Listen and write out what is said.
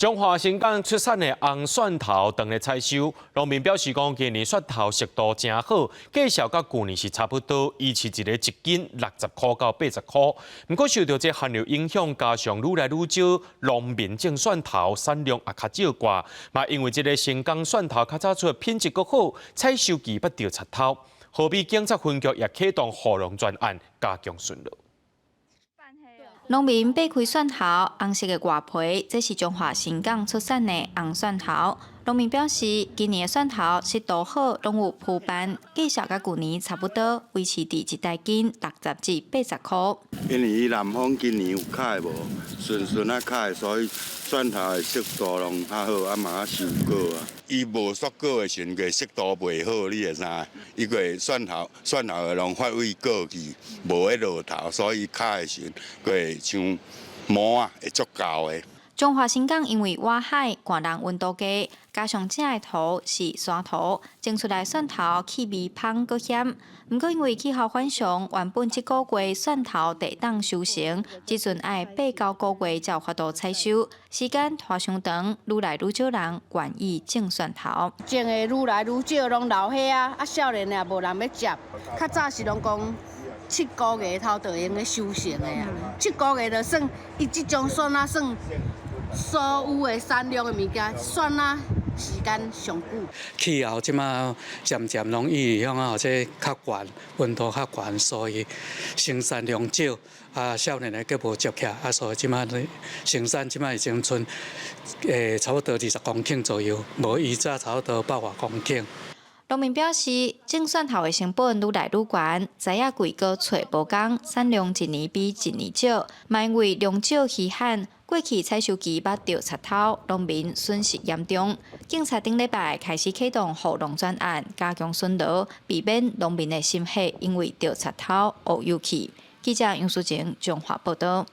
彰化新港出產的紅蒜頭當咧採收，農民表示講，今年蒜頭熟度誠好，價數佮舊年是差不多，維持一个一斤60箍到80箍。毋過受著這寒流影響，加上愈來愈少農民種蒜頭，產量也較少寡。嘛，因為這个新港蒜頭較早出品質閣好，採收期捌著賊偷。河美警察分局也啟動護農專案，加強巡邏。農民擘開蒜頭，紅色的外皮，這是彰化新港出產的紅蒜頭。農民表示，今年的蒜頭熟度好，攏有鋪斑，價數佮舊年差不多，維持佇一台斤60至80箍。因為伊南方今年有開無，順順啊開，所以蒜頭的熟度攏較好，啊嘛較收果啊。伊無縮果的時陣，個熟度袂好，你會知？伊個蒜頭蒜頭會攏發育過去，無咧落頭，所以開的時陣，閣會像毛啊，會足厚的。彰化新港因為倚海，寒人溫度低，加上這的土是沙土，種出來蒜頭氣味芳閣鹹。毋過因為氣候反常，原本這個月蒜頭就當收成，這陣愛八九個月才有法度採收，時間拖傷長，愈來愈少人願意種蒜頭。種的愈來愈少，攏留遐啊，啊少年的也無人欲接。較早是攏講七個月頭就會用咧收成的啊，七個月就算伊這種蒜仔算所有的產量的物件，蒜仔時間上久。氣候這馬漸漸攏伊向啊，這較懸，溫度較懸，所以生產量少，啊，少年的閣無接起來，啊，所以這馬生產這馬已經賰差不多20公頃左右，無以早差不多百外公頃。農民表示，種蒜頭的成本愈來愈懸，材仔貴閣揣無工，產量一年比一年少，嘛因為量少稀罕，過去採收期捌著賊偷，農民損失嚴重。警察頂禮拜開始啟動護農專案，加強巡邏，避免農民的心血因為著賊偷烏有去。記者楊淑晴彰化報導。